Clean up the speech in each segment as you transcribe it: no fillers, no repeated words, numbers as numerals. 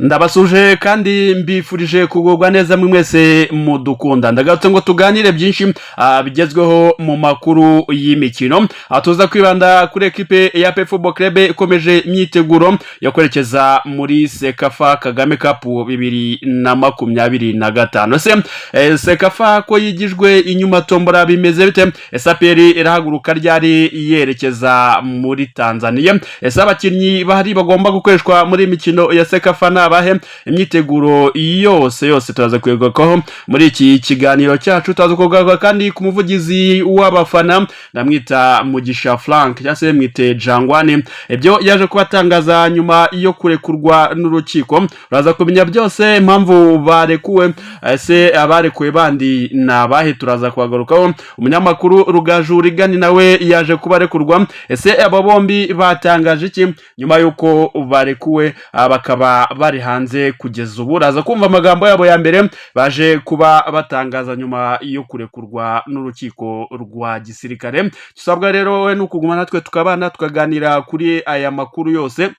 Ndabasuje kandi mbifurije kugubwa neza mwe mwese mudukunda. Ndagarutse ngo tuganire byinshi bigezweho mu makuru y'imikino. Tuza kwibanda kuri ekipe ya APR Football Club ikomeje imyiteguro yo kwerekeza muri CECAFA Kagame Cup 2025. Ese CECAFA ko yigijwe inyuma, tombora bimeze bite? Ese APR irahaguruka ryari yerekeza muri Tanzania? Ese abakinnyi bahari bagomba gukoreshwa muri iyi mikino ya CECAFA ni abahe? Imyiteguro yose yose turaza kuyigarukaho muri iki kiganiro cyacu. Turaza kugaruka kandi ku muvugizi w'abafana, ndamwita Mugisha Frank cyangwa se mwite Jangwani, ibyo yaje kubatangaza nyuma yo kurekurwa n'urukiko. Uraza kumenya byose, impamvu barekuwe, ese abarekuwe bandi ni abahe? Turaza kubagarukaho. Umunyamakuru Rugaju Rigani nawe yaje kuba arekurwa. Ese aba bombi batangaje iki nyuma y'uko barekuwe, bakaba bari hanze kugeza ubu? Uraza kumva amagambo yabo ya mbere baje kuba batangaza nyuma yo kurekurwa n'urukiko rwa gisirikare. Tusabwa rero we ni ukuguma natwe, tukabana, tukaganira kuri aya makuru yose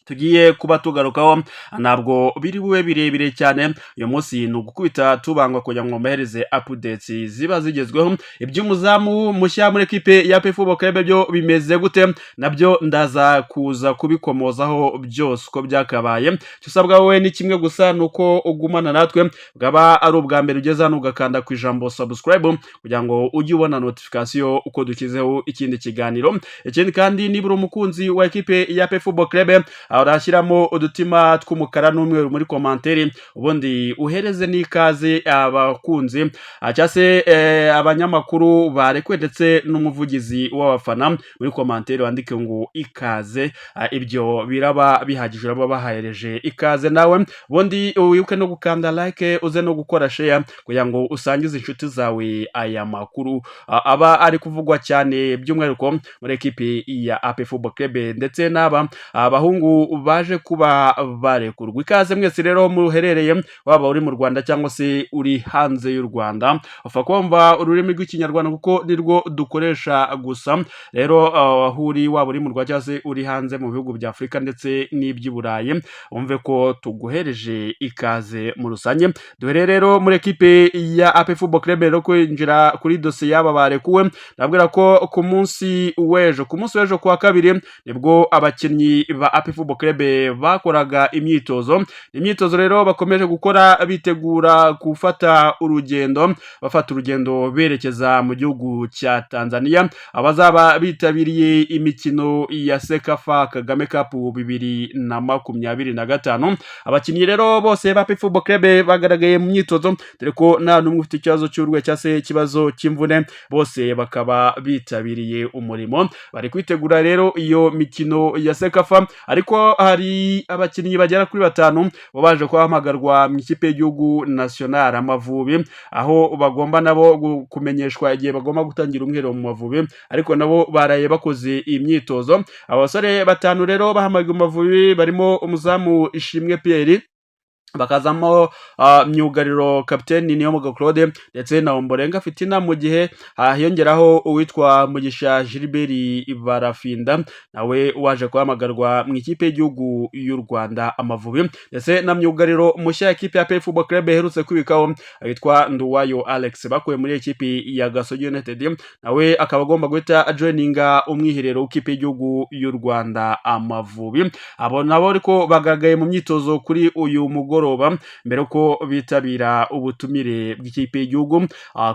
tugiye kuba tugarukaho. Ntabwo biri bube birebire cyane uyu munsi, ni ugukubita tubangwa kugira ngo mbahereze updates ziba zigezweho. Iby'umuzamu mushya muri ekipe ya APR Football Club byo bimeze gute? Nabyo ndaza kuza kubikomozaho byose uko byakabaye. Icyo usabwa wowe ni kimwe gusa, ni uko ugumana natwe. Bwaba ari ubwa mbere ugeze hano, ugakanda ku ijambo subscribe kugira ngo ujye ubona notification uko dushyizeho ikindi kiganiro. Ikindi kandi, niba uri umukunzi wa ekipe ya APR Football Club, urashyiramo udutima tw'umukara n'umweru muri commentaire, ubundi uhereze n'ikaze abakunzi cyangwa se abanyamakuru barekuwe ndetse n'umuvugizi w'abafana. Muri commentaire wandike ngo ikaze. Ibyo biraba bihagije, uraba bahahereje ikaze nawe. Ubundi wibuke no gukanda like, uze no gukora share kugira ngo usangize inshuti zawe aya makuru aba ari kuvugwa cyane, by'umwihariko muri ekipi ya APR Football Club ndetse n'aba abahungu baje kuba barekurwa. Ikaze mwese rero muherereye, waba uri mu Rwanda cyangwa se uri hanze y'u Rwanda, upfa kumva ururimi rw'Ikinyarwanda kuko nirwo dukoresha gusa. Rero aho uri, waba uri mu Rwanda cyangwa se uri hanze mu bihugu bya Afurika ndetse n'iby'i Burayi, wumve ko tuguhereje ikaze mu rusange. Duhere rero muri ekipe ya APR Football Club. Rero kwinjira kuri dosiye y'aba barekuwe, ndabwira ko ku munsi w'ejo kuwa kabiri nibwo abakinnyi ba APR Football Club bakoraga imyitozo. Imyitozo rero bakomeje gukora bitegura gufata urugendo, bafata urugendo berekeza mu gihugu cya Tanzania, abazaba bitabiriye imikino ya CECAFA Kagame Cup 2025. Abakinnyi rero bose ba APR Football Club bagaragaye mu myitozo, dore ko nta n'umwe ufite ikibazo cy'uburwayi cyangwa se ikibazo cy'imvune, bose bakaba bitabiriye umurimo. Bari kwitegura rero iyo mikino ya CECAFA, ariko hari abakinnyi bagera kuri batanu bo baje guhamagarwa mu ikipe y'igihugu national Amavubi, aho bagomba nabo kumenyeshwa igihe bagomba gutangira umwiherero mu Mavubi, ariko nabo baraye bakoze imyitozo. Abasore batanu rero bahamagawe mu Mavubi barimo umuzamu Ishimwe Pierre, bakazamo myugariro kapiteni Niyomugabo Claude ndetse na Ombolenga Fitina, mu gihe hiyongeraho uwitwa Mugisha Gilbert Barafinda nawe waje guhamagarwa mu ikipe y'igihugu y'u Rwanda Amavubi, ndetse na myugariro mushya ikipe ya APR Football Club iherutse kwibikaho witwa Nduwayo Alex bakuye muri ikipe ya Gasogi United, nawe akaba agomba guhita ajoininga umwiherero w'ikipe y'igihugu y'u Rwanda Amavubi. Abo nabo ariko bagaragaye mu myitozo kuri uyu mugoroba mbere ko bitabira ubutumire bw'ikipe y'igihugu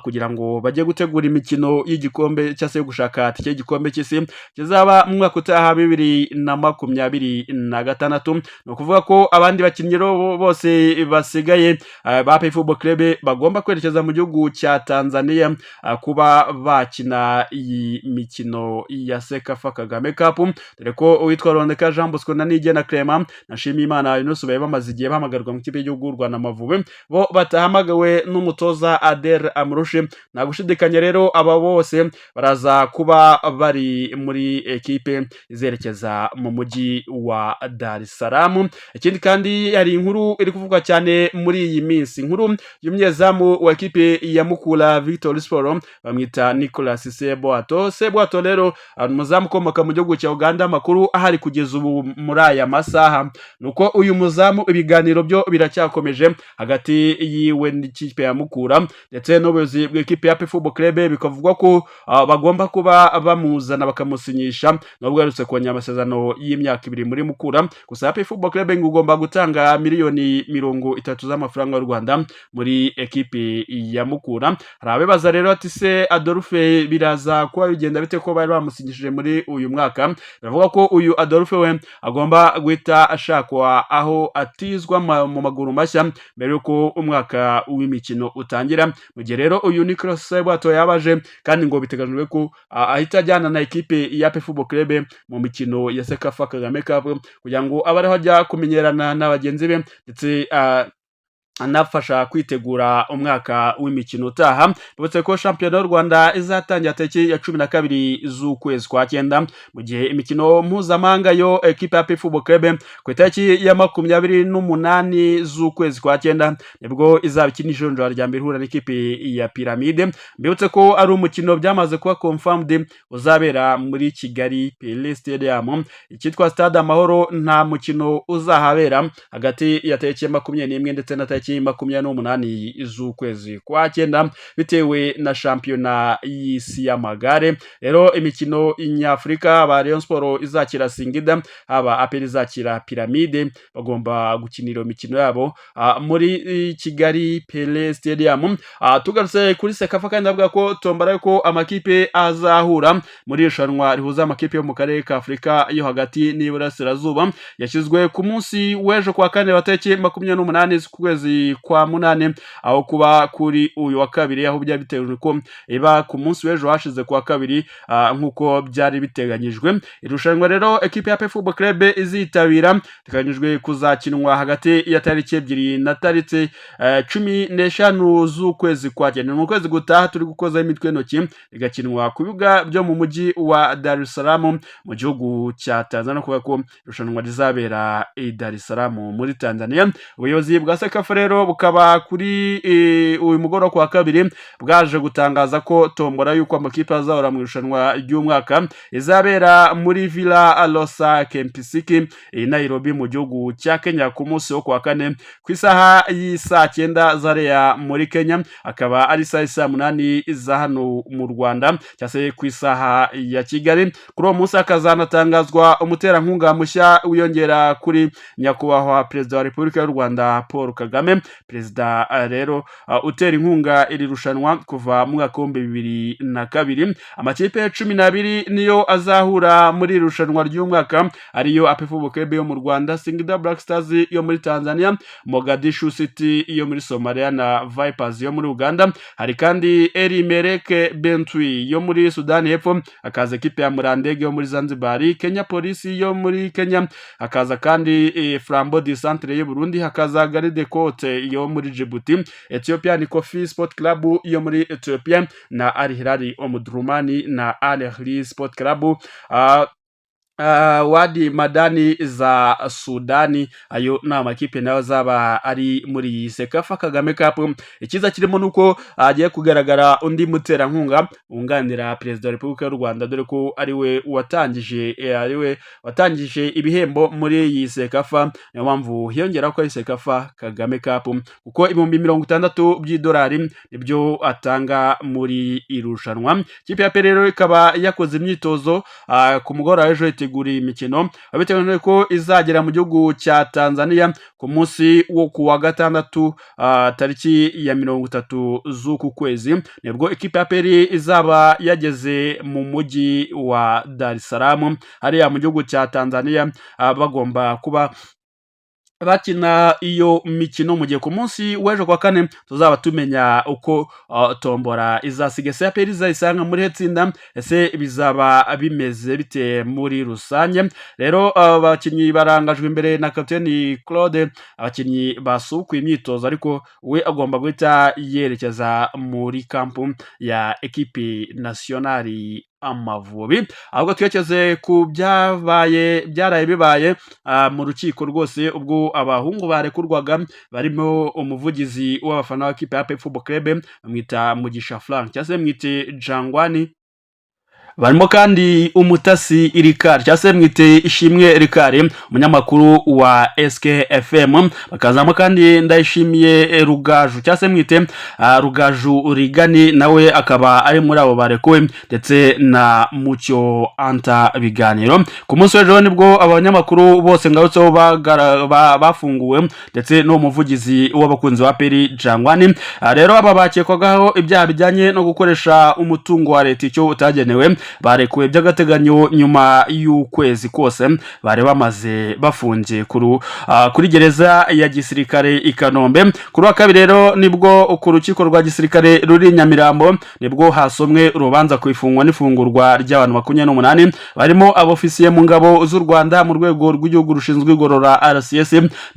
kugira ngo bajye gutegura imikino y'igikombe cyangwa se yo gushaka tike y'igikombe cy'isi kizaba mu mwaka utaha 2026. Ni ukuvuga ko abandi bakinnyi rero bose basigaye ba APR Football Club bagomba kwerekeza mu gihugu cya Tanzania kuba bakina iyi mikino ya CECAFA Kagame Cup, dore ko uwitwa Rondeka Jean Bosco na Niyigena Clement na Nshimiyimana Yunus bari bamaze igihe bahamagarwa mu ikipe y'igihugu y'u Rwanda Amavubi, bo batahamagawe n'umutoza Adel Amrouche. Nta gushidikanya rero, aba bose baraza kuba bari muri ekipe izerekeza mu mujyi wa Dar es Salaam. Ikindi kandi, hari inkuru iri kuvugwa cyane muri iyi minsi, inkuru y'umunyezamu wa ekipe ya Mukura Victory Sport, bamwita Nicolas Sebwato. Sebwato rero ari umuzamu ukomoka mu gihugu cya Uganda. Amakuru ahari kugeza ubu muri aya masaha nuko uyu muzamu ibiganiro byo biracyakomeje hagati yiwe n'ikipe ya Mukura ndetse n'ubuyobozi bw'ikipe ya Football Club. Bikavugwa ko bagomba kuba bamuzana bakamusinyisha, nubwo aherutse kongera amasezerano y'imyaka 2 muri Mukura. Gusa APR Football Club ngo ugomba gutanga miliyoni 30 z'amafaranga y'u Rwanda muri ekipe ya Mukura. Hari abibaza rero ati: "Se Adolphe biraza kuba bigenda bite, ko bari bamusinyishije muri uyu mwaka?" Biravuga ko uyu Adolphe we agomba guhita ashakwa aho atizwa mu maguru mashya mbere y'uko umwaka w'imikino utangira. Mu gihe rero uyu Nicolas Sebwato yabaje kandi, ngo biteganyijwe ko ahita ajyana na ekipe ya APR Football Club mu mikino ya CECAFA Kagame Cup, kugira ngo abe ariho ajya kumenyerana na bagenzi be ndetse anafasha kwitegura umwaka w'imikino utaha. Bibutse ko shampiyona y'u Rwanda izatangira tariki ya 12 z'ukwezi kwa cyenda, mu gihe imikino mpuzamahanga yo ekipe ya Football Club ku itariki ya 28 z'ukwezi kwa cyenda nibwo izaba ikina ijonjora rya mbere ihura n'ikipe ya Pyramide. Mbibutse ko ari umukino byamaze kuba confirmed uzabera muri Kigali Pele Stadium. Icyitwa Stade Amahoro nta mukino uzahabera hagati ya tariki ya 21 ndetse na tariki 28 z'ukwezi kwa cyenda, bitewe na shampiyona y'isi y'amagare. Rero imikino nyafurika, ba Rayon Sport izakira Singida, haba APR izakira Pyramide, bagomba gukinira imikino yabo muri Kigali Pele Stadium. Tugarutse kuri CECAFA kandi, ndavuga ko tombora ko amakipe azahura muri irushanwa rihuza amakipe yo mu karere ka Afurika yo hagati n'iburasirazuba yashyizwe ku munsi w'ejo kwa kane wa tariki 28 z'ukwezi kwa munani, aho kuba kuri uyu wa kabiri, aho byari bitewe ko iba ku munsi w'ejo hashize kuwa kabiri nk'uko byari biteganyijwe. Irushanwa rero ekipe ya Football Club izitabira biteganyijwe kuzakinwa hagati ya tariki 2 na tariki 15 z'ukwezi kwa cyenda, ni ukwezi gutaha turi gukozaho imitwe intoki, rigakinwa ku bibuga byo mu mujyi wa Dar es Salaam mu gihugu cya Tanzania, kubera ko irushanwa rizabera i Dar es Salaam muri Tanzania. Ubuyobozi bwa CECAFA rero bukaba kuri uyu mugoroba kuwa kabiri bwaje gutangaza ko tombora y'uko amakipe azahora mu irushanwa ry'umwaka izabera muri Villa Rosa Kempinski i Nairobi mu gihugu cya Kenya ku munsi wo kuwa kane ku isaha y'isaa 9 zariya muri Kenya, akaba ari isaha saa 8 za hano mu Rwanda, cyangwa se ku isaha ya Kigali. Kuri uwo munsi hakazanatangazwa umuterankunga mushya wiyongera kuri nyakubahwa Perezida wa Repubulika y'u Rwanda Paul Kagame, perezida rero utera inkunga iri rushanwa kuva mu mwaka w'2002. Amakipe 12 niyo azahura muri iri rushanwa ry'umwaka, ariyo APR Football Club yo mu Rwanda, Singida Black Stars yo muri Tanzania, Mogadishu City yo muri Somalia na Vipers yo muri Uganda. Hari kandi El Merreikh Bentwi yo muri Sudani y'Epfo, hakaza ekipe ya Mlandege yo muri Zanzibar, Kenya Police yo muri Kenya, hakaza kandi Flambeau du Centre y'u Burundi, hakaza Garde Côte yo muri Djibouti, Ethiopian Coffee Sport Club yo muri Ethiopia na Al Hilal Omdurman na Al Ahly Sport Club Wadi Madani za Sudani. Ayo ni amakipe nayo azaba ari muri iyi CECAFA Kagame Cup. Icyiza kirimo nuko hagiye kugaragara undi muterankunga wunganira Perezida wa Repubulika y'u Rwanda, dore ko ari we watangije ibihembo muri iyi CECAFA. Niyo mpamvu hiyongera ko ari CECAFA Kagame Cup, kuko 60,000 by'idolari nibyo atanga muri irushanwa. Ikipe ya APR rero ikaba yakoze imyitozo ku mugoroba w'ejo yiteguriye imikino, bitewe ko izagera mu gihugu cya Tanzania ku munsi wo ku wa gatandatu, tariki ya 30 z'uku kwezi, nibwo ikipe ya APR izaba yageze mu mujyi wa Dar es Salaam hariya mu gihugu cya Tanzania, bagomba kuba Bakina iyo mikino mu gihe ku munsi w'ejo kwa kane tuzaba tumenya uko tombora izasiga. Ese APR izayisanga muri tsinda? Ese bizaba bimeze bite muri rusange? Rero abakinnyi barangajwe imbere na kapiteni Claude, abakinnyi basukuye imyitozo, ariko we agomba guhita yerekeza muri camp ya ekipi nationale Amavubi. Ahubwo twerekeze ku byabaye, byaraye bibaye mu rukiko rwose, ubwo abahungu barekurwaga barimo umuvugizi w'abafana wa kipe ya APR Football Club, bamwita Mugisha Frank cyangwa se mwite Jangwani, barimo kandi Umutasi Irikari cyangwa se mwite Ishimwe Rikari, umunyamakuru wa SKFM, bakazamo kandi Ndayishimiye Rugaju cyangwa se mwite Rugaju Rigani, nawe akaba ari muri abo barekuwe, ndetse na Mucyo Anta Biganiro. Ku munsi w'ejo nibwo abanyamakuru bose ngarutseho bafunguwe, ndetse n'uwo muvugizi w'abakunzi ba APR Jangwani. Rero aba bakekwagaho ibyaha bijyanye no gukoresha umutungo wa leta icyo utagenewe, barekuwe by'agateganyo nyuma y'ukwezi kose bari bamaze bafungiye kuri gereza ya gisirikare i Kanombe. Kuri wa kabiri rero nibwo ku rukiko rwa gisirikare ruri i Nyamirambo nibwo hasomwe urubanza ku ifungwa n'ifungurwa ry'abantu 28, barimo abofisiye mu ngabo z'u Rwanda, mu rwego rw'igihugu rushinzwe igorora RCS,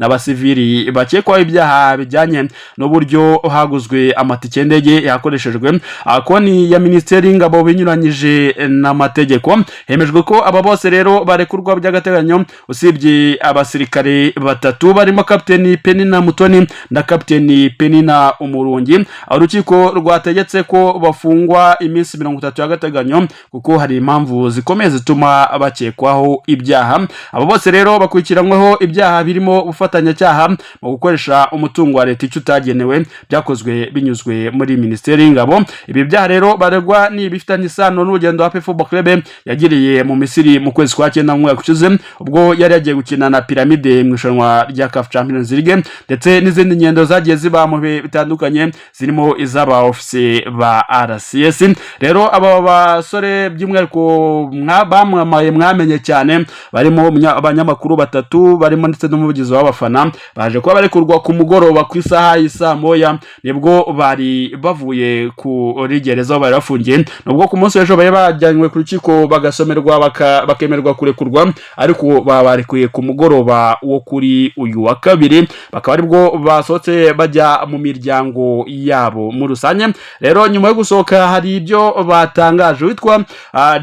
n'abasivili bakekwaho ibyaha bijyanye n'uburyo haguzwe amatike y'indege yakoreshejwe konti ya minisiteri y'ingabo binyuranyije n'amategeko. Hemejwe ko aba bose rero barekurwa by'agateganyo, usibye abasirikare batatu barimo kapiteni Penina Mutoni na kapiteni Penina Umurungi. Urukiko rwategetse ko bafungwa iminsi 30 y'agateganyo kuko hari impamvu zikomeye zituma bakekwaho ibyaha. Abo bose rero bakurikiranyweho ibyaha birimo ubufatanyacyaha mu gukoresha umutungo wa leta icyo utagenewe, byakozwe binyuzwe muri minisiteri y'ingabo. Ibi byaha rero baregwa ni ibifitanye isano n'urugendo wa Football Club yagiriye mu Misiri mu kwezi kwa cyenda mu mwaka ushize, ubwo yari yagiye gukina na Pyramide mu irushanwa rya CAF Champions League, ndetse n'izindi ngendo zagiye ziba mu bihe bitandukanye, zirimo iz'aba ofisiye ba RCS. Rero aba basore by'umwihariko bamamaye mwamenye cyane, barimo abanyamakuru batatu, barimo ndetse n'umuvugizi w'abafana, baje kuba barekurwa ku mugoroba ku isaha y'isaa moya, nibwo bari bavuye kuri gereza aho bari bafungiye, nubwo ku munsi w'ejo bari bajyanywe ku rukiko bagasomerwa, bakemerwa kurekurwa, ariko babarekuye ku mugoroba wo kuri uyu wa kabiri, bakaba aribwo basohotse bajya mu miryango yabo muri rusange. Rero nyuma yo gusohoka hari ibyo batangaje. Witwa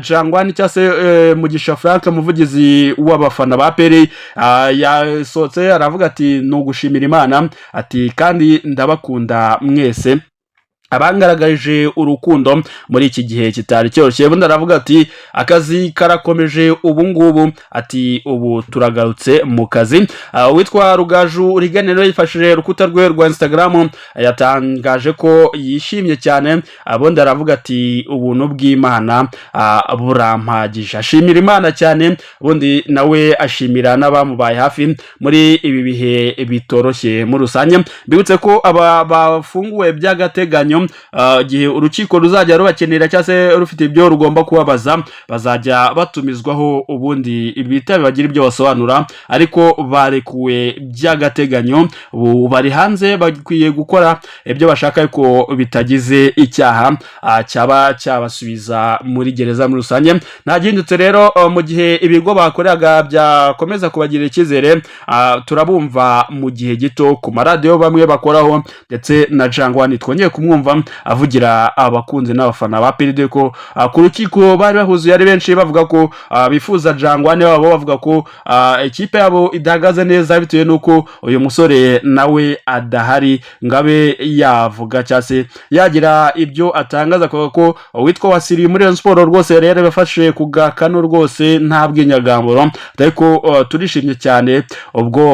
Jangwani cyangwa se Mugisha Frank, umuvugizi w'abafana ba APR, yasohotse aravuga ati: "Ni ugushimira Imana", ati: "Kandi ndabakunda mwese abangaragarije urukundo muri iki gihe kitari cyoroshye." Ubundi aravuga ati: "Akazi karakomeje ubu ngubu", ati: "Ubu turagarutse mu kazi." Witwa Rugaju Riganiro yifashishije urukuta rwe rwa Instagram, yatangaje ko yishimye cyane. Ubundi aravuga ati: "Ubuntu bw'Imana burampagije." Ashimira Imana cyane, ubundi nawe ashimira n'abamubaye hafi muri ibi bihe bitoroshye muri rusange. Mbibutse ko aba bafunguwe by'agateganyo, igihe urukiko ruzajya rubakenera cyangwa se rufite ibyo rugomba kubabaza, bazajya batumizwaho, ubundi bitabe bagira ibyo basobanura, ariko barekuwe by'agateganyo. Ubu bari hanze, bakwiye gukora ibyo bashaka ariko bitagize icyaha cyaba cyabasubiza muri gereza muri rusange. Nta gihindutse rero, mu gihe ibigo bakoreraga byakomeza kubagirira icyizere, turabumva mu gihe gito ku maradiyo bamwe bakoraho, ndetse na Jangwani twongeye kumwumva avugira abakunzi n'abafana ba APR, ko ku rukiko bari bahuzuye ari benshi, bavuga ko bifuza Jangwani wabo, bavuga ko ikipe yabo idahagaze neza bitewe n'uko uyu musore nawe adahari ngo abe yavuga cyangwa se yagira ibyo atangaza, kuvuga ko uwitwa Wasiri muri Rayon Sport rwose rero yafashe ku gakanu rwose nta bw'inyagamburo, ariko turishimye cyane ubwo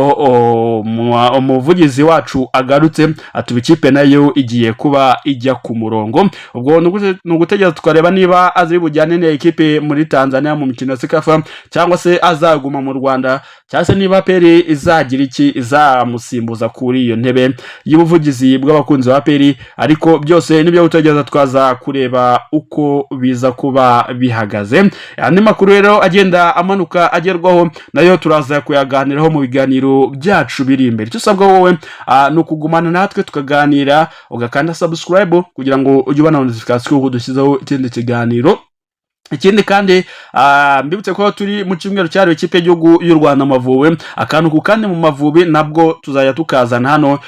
umuvugizi wacu agarutse, atuba ikipe nayo igiye kuba. ijya ku murongo. Ubwo ni ugutegereza tukareba niba aziri bujyane na ekipe muri Tanzania mu mikino ya CECAFA, cyangwa se azaguma mu Rwanda, cyangwa se niba APR izagira iki izamusimbuza kuri iyo ntebe y'ubuvugizi bw'abakunzi ba APR. Ariko byose nibyo gutegereza, twaza kureba uko biza kuba bihagaze. Andi makuru rero agenda amanuka agerwaho nayo turaza kuyaganiraho mu biganiro byacu biri imbere. Icyo usabwa wowe ni ukugumana natwe tukaganira, ugakanda subscribe kugira ngo ujye ubona notification uko dushyizeho ikindi kiganiro. Ikindi kandi, mbibutse ko turi mu cyumweru cyahariwe ikipe y'igihugu y'u Rwanda Amavubi. Akantu ku kandi mu Mavubi nabwo tuzajya tukazana hano.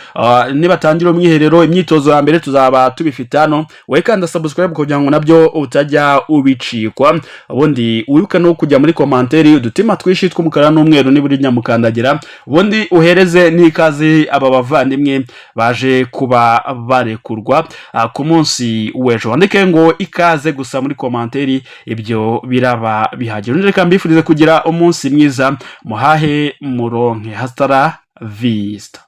Nibatangira umwiherero, imyitozo ya mbere, tuzaba tubifite hano. Wowe kanda subscribe kugira ngo nabyo utajya ubicikwa. Ubundi wibuke no kujya muri commentaire udutima twinshi tw'umukara n'umweru niba uri nyamukandagira. Ubundi uhereze n'ikaze aba bavandimwe baje kuba barekurwa ku munsi w'ejo. Wandike ngo "ikaze" gusa muri commentaire, ibyo biraba bihagije. Undi reka mbifurize kugira umunsi mwiza, muhahe muronke. Hasta la vista.